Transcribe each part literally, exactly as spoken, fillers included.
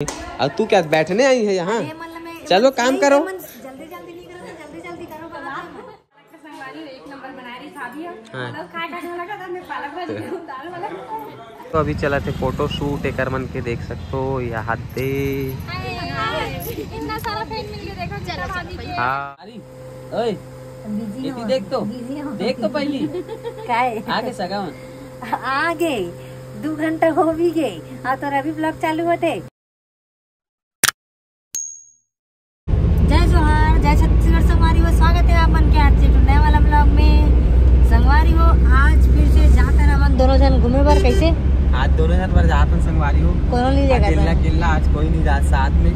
और तू क्या बैठने आई है यहाँ? चलो काम करो। जल्दी जल्दी नहीं करो, जल्दी जल्दी करो। संगवारी एक नंबर बना रही भाभी है। हाँ। मतलब खाए खाए लगा था, मैं पालक भाजी खाऊं, दाल वाला। तो अभी चला थे फोटो शूट, एकर मन के देख सकते हो, यहाँ दे। इतना सारा फैन मिल गया, देखो चला भाभी के। हाँ। अरे, ओए, बिजी ये हो, देख तो, बिजी हो। देख तो पहली। काय? आगे सगा मन। आगे, दो घंटा हो भी गए, और तो अभी ब्लॉग चालू होते। जय जोहार, जय छत्तीसगढ़ संगवारी हो, स्वागत है आप मन के आज के नया वाला ब्लॉग में। संगवारी हो, आज फिर से जात हन हमन दोनों झन घूमे बर। कैसे? आज दोनों झन बर जात हन संगवारी हो। कोनो नहीं लेगा अकेला था। अकेला आज कोई नहीं जात साथ में।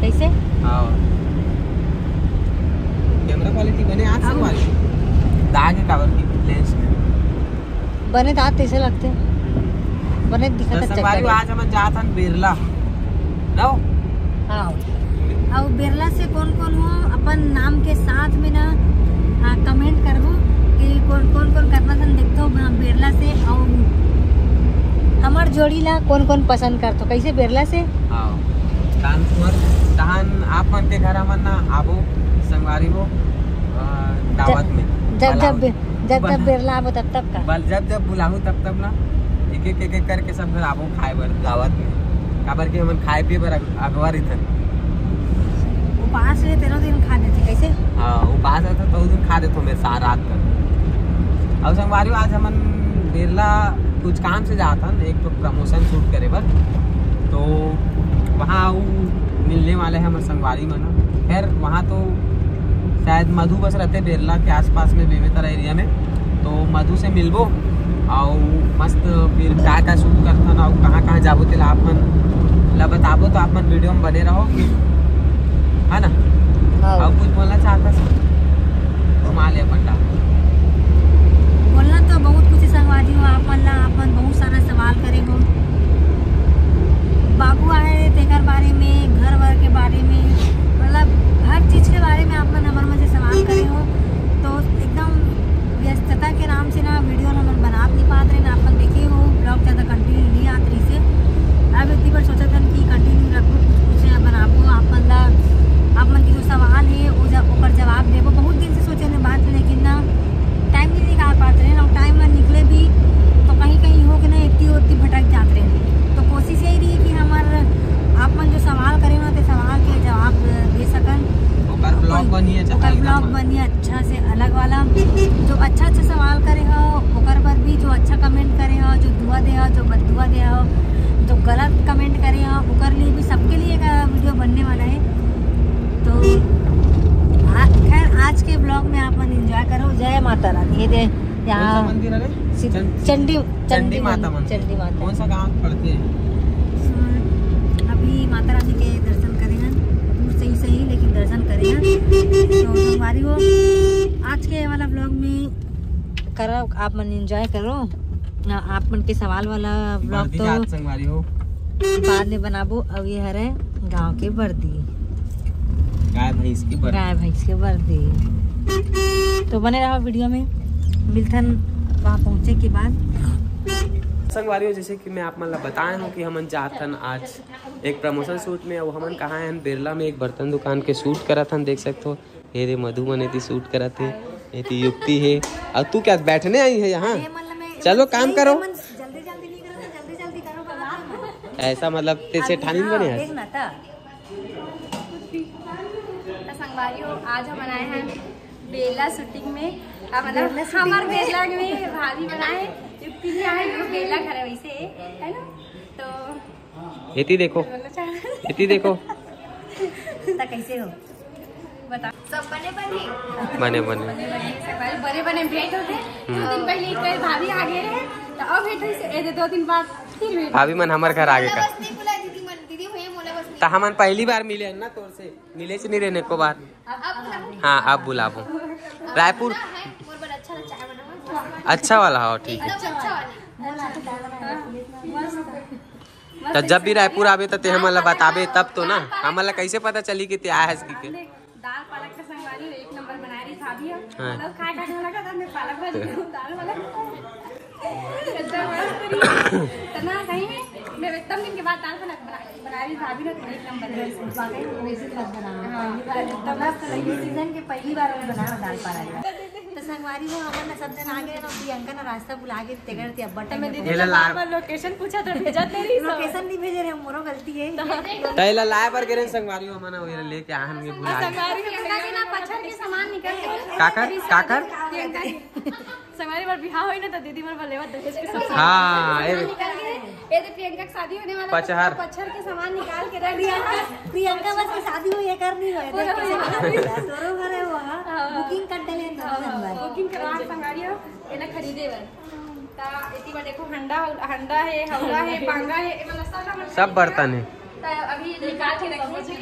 कैसे? हाँ। कैमरा क्वालिटी बने आज अब संगवारी। दाग है काबर की लेंस में। बने दांत ऐसे लगते, बने दिखत तो है संगवारी चक्कर। आज हमन जात हन बेरला। नो? हाँ। और बेरला से कौन कौन हो अपन नाम के साथ में ना, हाँ, कमेंट करबो कि कौन कौन कौन करना थन देखतो, हाँ, बेरला से। और हमर जोड़ी ला कौन कौन पसंद करतो, कैसे बेरला से? हाँ। कानपुर तहन आप मन के घर हमन ना आबो संगवारी हो, अ, दावत में जब, जब, बुलाओ। जब, जब बल-, बेरला आबो तब, तब का? बल जब, जब बुलाहू तब, तब ना एक, एक, एक, एक करके सब घर आबो खाए बर दावत में। काबर के हमन खाए पिए बर अग-, अगवा रहिथन। उपास रहे तेरह दिन खा देथे, कैसे? हाँ, उपास रहता तो दिन खा देथो मैं सारा रात तक। और संगवारी हो, आज हमन बेरला कुछ काम से जात हन, एक तो प्रमोशन शूट करे बर, तो वहाँ वो मिलने वाले हैं हमर संगवारी मन। खैर, वहाँ तो शायद मधु बस रहते बेरला के आसपास में, बेमेतरा एरिया में, तो मधु से मिलबो और मस्त फिर का का शूट करथन और कहाँ कहाँ जाबो तेला आप मन ला बताबो, तो आप मन वीडियो में बने रहो, है ना? हाँ। और कुछ बोलना चाहता सर? घुमा ले अपन डाल। बोलना तो बहुत कुछ है संगवारी हो, आप मन ला, आप मन बहुत सारा सवाल करे हो। बाबू आए तेकर बारे में, घर वर के बारे में, मतलब हर चीज के बारे में आप मन हमर मन से सवाल करे हो। तो एकदम व्यस्तता के नाम से ना वीडियो हमन बना नहीं पात रहे ना, आप मन देखे हो ब्लॉग ज्यादा कंटिन्यू नहीं आत रही से। अब इतनी बार सोचा था कि कंटिन्यू रखो, कुछ कुछ या बनाबो, आप मन ला, आप मन के जो सवाल है वो जब ओकर जवाब देबो। बहुत दिन से सोचे ने बात, लेकिन ना टाइम नहीं निकाल पात रहे ना, टाइम ना निकले भी तो कहीं कहीं हो के ना इतनी उतनी भटक जात रहे। तो कोशिश यही रही कि हमार आप मन जो सवाल करे ना, ते सवाल के जवाब दे सकन। ओकर ब्लॉग बनिए, अच्छा ओकर ब्लॉग बनिए, अच्छा से अलग वाला। जो अच्छा अच्छा सवाल करे हो ओकर पर भी, जो अच्छा कमेंट करे हो, जो दुआ दे हो, जो बददुआ दे हो, जो गलत कमेंट करे हो, ओकर लिए भी, सबके लिए एक वीडियो बनने वाला है। तो आ, खैर, आज के ब्लॉग में आप मन एंजॉय करो। जय माता रानी। ये दे यहाँ कौन सा मंदिर है रे? चंडी, चंडी माता मंदिर। चंडी माता। कौन सा गांव पड़ते हैं? अभी माता रानी के दर्शन करे हैं, दूर से ही सही, लेकिन दर्शन करे हैं। तो संगवारी हो, आज के वाला ब्लॉग में करो, आप मन एंजॉय करो। ना, आप मन के सवाल वाला ब्लॉग तो संगवारी हो, बाद में बनाबो। अब ये हरे गांव के बर्दी, गाय भैंस के बर्दी। गाय भैंस के बर्दी। तो बने रहो वीडियो में, मिलथन वहाँ पहुँचे के बाद। संगवारी हो, जैसे कि मैं आप मन ला बताए हूँ कि हमन जात हन आज एक प्रमोशन शूट में। अब हमन कहाँ हन, बेरला में एक बर्तन दुकान के शूट करत हन, देख सकते हो। ये रे मधु मन एती शूट करत हे, एती युक्ति हे। और तू क्या बैठने आई है यहाँ? चलो काम करो। जल्दी जल्दी नहीं करो, जल्दी जल्दी करो, बाबा। ऐसा मतलब ते सेठानी बने है। देख ना ता। तो संगवारी हो, आज हम आए हैं बेला शूटिंग में। अब मतलब हमार बेला में भाभी बनाए, युक्ति भी आए, वो बेला घर है वैसे, है ना? तो एती देखो, एती देखो। ता कैसे हो? बता। सब बने बने। बने बने। बने बने, सब बने बने, भेंट होते। दो दिन पहले एक बार भाभी आ गए रहे, तो अब भेंट होइसे, ए, दो दिन बाद फिर भेंट। भाभी मन हमर घर आगे का। बस नहीं बुलाए दीदी मन, दीदी भैया मोला बस नहीं। तो हमन पहली बार मिले हैं ना तोर से, मिले से नहीं रहने को बार। अब हाँ, अब बुलाबो। रायपुर। मोर बर अच्छा चाय बनाओ। अच्छा वाला हो, ठीक है। एकदम अच्छा वाला। तो जब भी रायपुर आबे तो ते हमन ला बताबे तब तो ना, हमन ला कैसे पता चली कि ते आए हस कि के? दाल पालक का संगवारी एक नंबर बना रही भाभी है। हाँ। मतलब खाए खाए लगा था मैं पालक भाजी खाऊं, दाल वाला। एकदम मस्त रही। तो ना सही में मैं एकदम दिन के बाद दाल बना, बना, बना रही भाभी ने, तो एक नंबर है। वाकई में बेइज्जती मत बना। हाँ। पहली बार एकदम मस्त लगी। सीजन के पहली बार मैं बना दाल पा रही। तो संगवारी हो, हमन सब जन आ गए ना, प्रियंका ना रास्ता भुला गई, तेकर ती अब बटन तो मैं में दीदी एला ला- बार-बार लोकेशन पूछा तो भेजत नहीं रही सब। लोकेशन नहीं भेजे रहे, मोरो गलती है। तैला लाए बर गे रहे संगवारी हो, हमन ओला लेके आहन गे भुला गे। संगवारी हो, प्रियंका के ना पचहर के सामान निकल गए। काकर? काकर? प्रियंका के। संगवारी बार बिहाव होई ना तो दीदी मोर बलेवा दहेज के सब हाँ, ए निकल गए। ये तो प्रियंका की शादी होने वाला पचहर। पचहर के सामान निकाल के रख दिया। प्रियंका बस की शादी हुई है, कर नहीं हुई है, पूरा देख कैसे हुआ। निकाल दिया। तोरो घर है वो, हाँ। हाँ। बुकिंग कर डले हैं, हाँ, दोनों हाँ, नंबर। बुकिंग करवा संगवारी हो, ये ना खरीदे बर। ता इतनी बार देखो, हंडा, हंडा है, हौला है, पांगा है, ये मतलब सब ना सब बर्तन है। ता अभी निकाल के रखिए।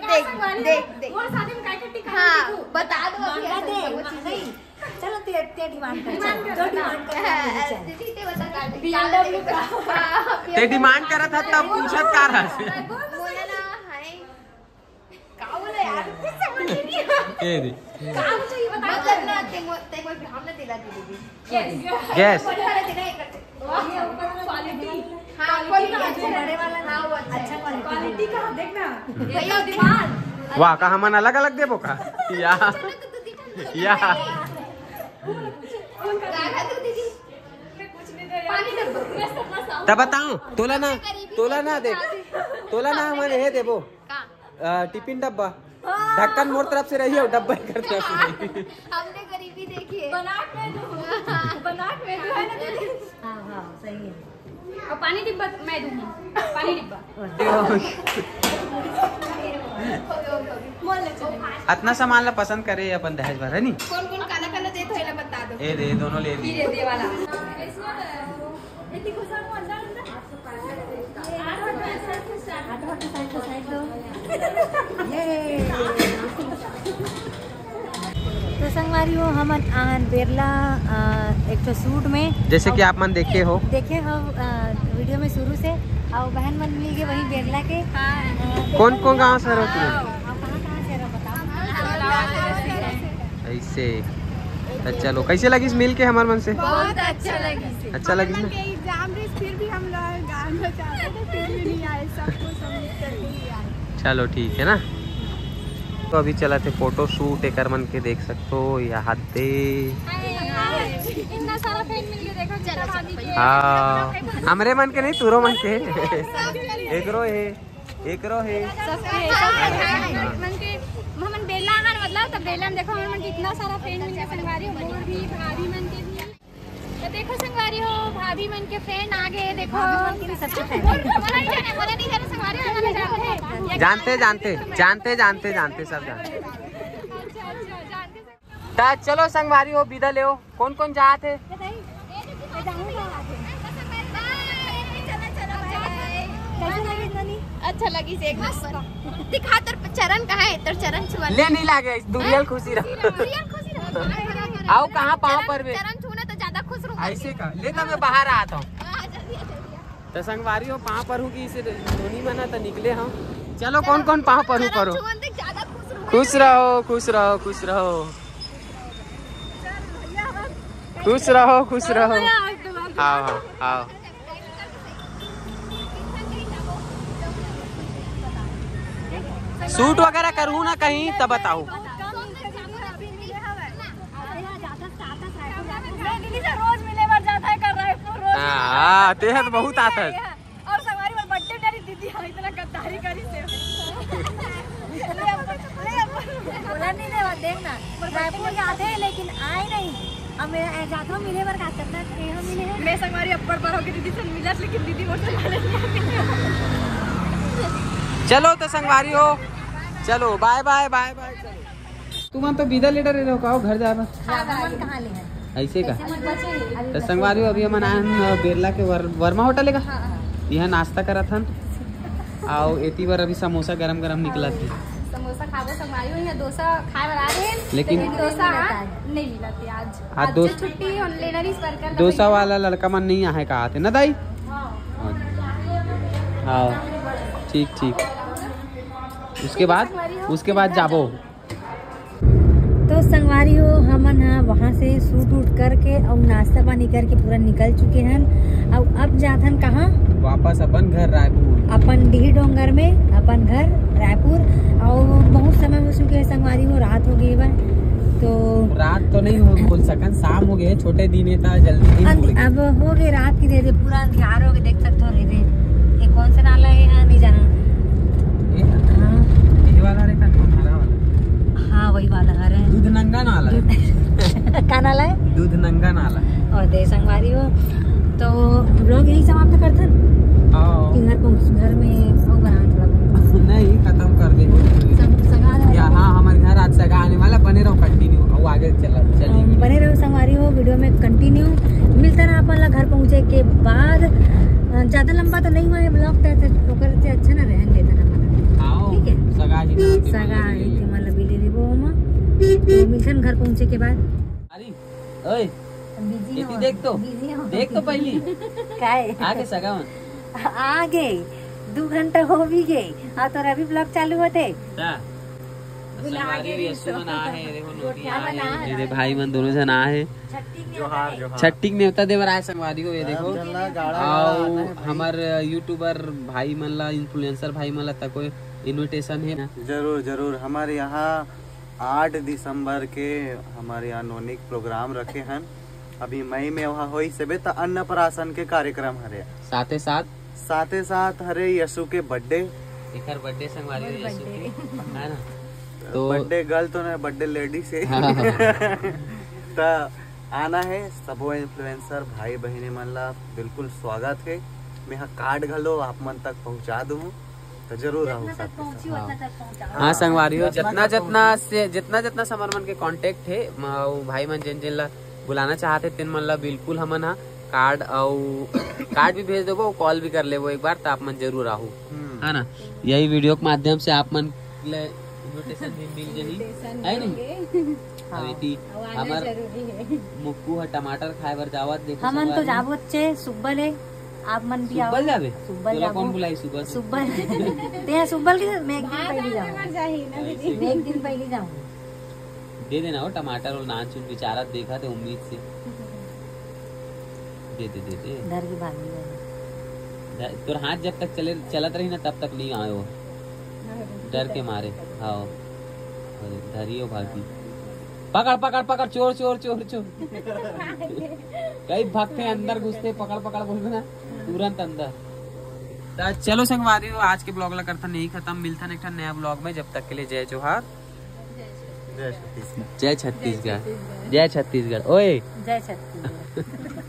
देख, देख, देख। मोर शादी में काय के टिका हाँ, देखो। बता दो अभी मांगा ऐसा दे, वो चीजें। नहीं। चलो, ते, ते डिमांड कर, चलो, जो डिमांड कर, हाँ, दीदी, ते बता, का BMW का। हाँ, ते डिमांड करत हा, तब पूछत का रहा? बोल तो सही। बोला ना, हाय। का बोले यार? कुछ समझ नहीं आ रहा। ए रे। काम चाहिए, बता। मतलब ना, ते मो-, ते कोई हम ना दिला दीदी। गैस। गैस। हाँ, क्वालिटी। हाँ, वो अच्छा है। बड़े वाला ना। हाँ, वो अच्छा है। अच्छा क्वालिटी। क्वालिटी का देख ना। भैया, दिमाग। वाह, का हमन अलग-अलग देबो का? या। या। तब बताओ, तोला ना, तोला ना दे, तोला ना हमन हे देबो। का? अ, टिफिन डब्बा। हाँ। ढक्कन मोर तरफ से रही और डब्बा एकर तरफ से रही। हमने गरीबी देखी है। बना के दो। बना के दो, है ना दीदी? हाँ, हाँ, सही है। और पानी डिब्बा मैं दूंगी। पानी डिब्बा। बोल ले चलो। अतना सामान ला पसंद करे अपन दहेज बर, है नी? कौन कौन काला काला देत हो, एला बता दो। ए दे, दोनों ले ये लिए। दे, दे वाला। तो संगवारी हो, हमन आहन बेरला, अ, एक ठो सूट में। जैसे कि आप मन देखे हो। देखे हो, अ, वीडियो में शुरू से। और बहन मन मिल गए वहीं बेरला के। हाँ। अ, कौन कौन गांव से रहो तुम? हाँ, कहाँ कहाँ से रहो बताओ। ऐसे। तो चलो, कैसे लगिस मिल के हमर मन से? बहुत अच्छा लगिस। अच्छा लगिस ना? हमन के एग्जाम रहिस, फिर भी हम लोग गान बजाते थे, फिर भी नहीं आए, सब कुछ हम लोग करके ही आए। चलो ठीक है ना, तो अभी चलत हे फोटो शूट, एकर मन के देख सकथो, यहाँ दे। इतना सारा फैन मिल के देखो, कितना भाभी के। हाँ, हमरे मन के नहीं, तुरो मन के। एकरो हे। एकरो हे। सबके, सबके मन के, हमन बेला हन, मतलब, तब बेला में देखो, हमन मन के इतना सारा फैन मिल के संगवारी हो, मोर भी, भाभी मन के भी। तो देखो संगवारी हो, भाभी मन के फैन आ गए, देखो। भाभी मन के भी सबसे फैन। मोला नहीं जाने, मोला नहीं जाने संगवारी हो, मोला जानते हैं। जानते, जानते, जानते, जानते, जानते, सब जानते। अच्छा, अच्छा, जानते। त चलो संगवारी हो, बिदा लेओ। कौन कौन जात हे? कैसे लगिस ननी? अच्छा लगिस, एक नंबर। दिखा तोर चरण कहाँ है? तोर चरण छुआ। ले नहीं लागे, दुरियल खुशी रहो। दुरियल खुशी रहो। आओ, कहाँ पाँव चरण, परबे? चरण छूना तो ज्यादा खुश रहूँ। ऐसे का? ले तो मैं बाहर आता हूँ। हाँ, जल्दी आ, जल्दी आ। त संगवारी हो, पाँव परहूँ कि इसे नोनी मना त निकले हम। चलो, कौन कौन पाँव परहूँ, चरण परो। छुअन देख, ज्यादा खुश रहूँ। खुश रहो, खुश रहो, खुश रहो। खुश रहो, खुश रहो। हाँ, हाँ, हाँ। शूट वगैरह करहूँ ना कहीं, तब बताओ। नहीं, दीदी से रोज मिले बर जाता है, कर रहा है, रोज। हाँ, हाँ, ते ह तो बहुत आथस। और संगवारी मोर बर्थडे डरी दीदी, हाँ, इतना गद्दारी करी से। ले अपन, ले अपन। बोला नहीं, ले देख ना, रायपुर जाते हैं लेकिन आए नहीं। अब मेरा ए, जात हो मिले बर का करना, कहीं हम मिले हैं। मैं संगवारी अब्बड़ बार होके दीदी से मिलत, लेकिन दीदी मोर से मिले नहीं। चलो तो संगवारी हो, चलो, बाय बाय, बाय बाय, चलो। तुमन तो बिदा लेटर रहो का, घर जाए बर? हाँ, हमन कहाँ ले हैं? ऐसे का? ऐसे मत बचो। तो संगवारी हो, अभी हमन आए हन बेरला के वर-, वर्मा होटल है का? हाँ, हाँ। यहाँ नाश्ता करत हन। आओ, एती बर अभी समोसा गरम गरम निकलत हे। समोसा खाबो संगवारी हो, यहाँ डोसा खाए बर आ रहे हैं, लेकिन लेकिन डोसा नहीं मिलत हे आज। आज आज दो-, से छुट्टी हम लेना नहीं, इस बार कर डोसा वाला लड़का मन नहीं आहे का आते ना दाई? हाँ। हाँ, ठीक, ठीक। उसके बाद, उसके बाद जाबो। तो संगवारी हो, हमन ह वहाँ से शूट उट करके और नाश्ता पानी करके पूरा निकल चुके हन। और अब जाथन कहाँ? वापस अपन घर रायपुर। अपन डीह डोंगर में अपन घर रायपुर। और बहुत समय हो चुके हे संगवारी हो, रात हो गई बा। तो रात तो नहीं हो बोल सकन, शाम हो गए, छोटे दिन हे ता जल्दी दिन हो अंध-, गए। अब हो गए रात की, दे दे पूरा अंधियार हो गए, देख सकते हो रे। ये कौन से नाला है, यहाँ नहीं जाना। ये हाँ। ये वाला रे का हरा वाला। हाँ, वही वाला हरे। दूध नंगा नाला है। दूध का नाला है? दूध नंगा नाला। और दे संगवारी हो, तो ब्लॉग यही समाप्त करथन। हाँ। कि घर पहुँच, घर में वो बना थोड़ा बहुत। नहीं, खत्म कर दे। सग-, सगा रहा है। हाँ, हमारे घर आज सगा आने वाला, बने रहो कंटिन्यू, वो आगे चला, चलेगी। बने रहो संगवारी हो वीडियो में कंटिन्यू। मिलता रहा अपन ला घर पहुँचे के बाद। अ, ज्यादा लंबा तो नहीं हुआ है ब्लॉग, तो, तो ओकर से अच्छा ना रहन देता ना हमारा। हाँ, ठीक है? सगा ही ना होती, सगा मतलब, है ये। कि मतलब बिले लेबो ओमा। तो मिलथन घर पहुँचे के बाद। अरे, ओए, बिजी एती हो, देख तो, बिजी हो। देख तो पहली। काय? आगे सगा मन। आगे, दू घंटा हो भी गए। हाँ, तो अभी ब्लॉग चालू होते। ता। बुला संगवारी के हो, यसु रिसो। मन आ हे, देखो, नोनी गोठिया आ हे, बना ये दे भाई मन दोनों झन आ हे। छट्टी के जोहार, नेवता। जोहार। छट्टी के नेवता देवर आए संगवारी हो, ये देखो। आप झन ला गाड़ा गाड़ा आना हे भाई। हमर यूट्यूबर भाई मन ला, इन्फ्लुएंसर भाई मन ला तको इनविटेशन हे ना। जरूर, जरूर। हमारे यहाँ आठ दिसंबर के हमारे यहाँ नोनी के प्रोग्राम रखे हन। अभी मई में वहाँ होई सेबे त अन्नप्राशन के कार्यक्रम हरे। साथे साथ साथे साथ हरे यसु के बर्थडे। एकर बर्थडे संगवारी हो यसु के, है ना? तो बर्थडे गर्ल तो ना, बर्थडे लेडीज हे। हाँ, हाँ, हाँ। त आना हे, सबो इन्फ्लुएंसर भाई बहिनी मन ला बिल्कुल स्वागत हे। मैं हा कार्ड घलो आप मन तक पहुँचा दूँ, तो जरूर आओ जितना तक साथे पहुँची, साथ। उतना तक पहुँचाओ। हाँ, संगवारी हो, जितना जितना से, जितना जितना समर मन के कॉन्टेक्ट हे, म-, वो भाई मन जिन जिन ला बुलाना चाहते, तेन मन ला बिल्कुल हमन हा कार्ड अउ कार्ड भी भेज देबो, कॉल भी कर लेबो एक बार, त आप मन जरूर आहू, हम्म। है ना? यही वीडियो के माध्यम से आप मन ले इनविटेशन भी मिल जही, invitation है नहीं? मिलेंगे। हाँ। अरे ती, अउ आना हमर जरूरी है। मुक्कू ह टमाटर खाए बर जावत, देखो हमन तो संगवारी। जाबो चे सुब्बा ले, आप मन भी सुब्बा आओ। जाबे? सुब्बा तोला जाबो। कौन बुलाई सुब्बा से? सुब्बा। ते सुब्बा के मैं एक दिन पहले जाऊँ। मैं एक दिन पहले जाऊँ। दे देना वो टमाटर और नान चुन बेचारा देखा थे उम्मीद से। दे दे, दे दे। डर के भाग गया। डर, तोर हाथ जब तक चले, चलत रही ना, तब तक नहीं आए वो। डर के मारे। हाँ। अरे, धरियो भागी। पकड़, पकड़, पकड़, चोर, चोर, चोर, चोर। कहीं भागते अंदर घुसते, पकड़, पकड़ बोलबे ना, तुरंत अंदर। त चलो संगवारी हो, आज के ब्लॉग ला करथन यही खत्म। मिलथन एक ठन नया ब्लॉग में, जब तक के लिए जय जोहार। जय छत्तीसगढ़। जय छत्तीसगढ़। जय छत्तीसगढ़। ओए। जय छत्तीसगढ़।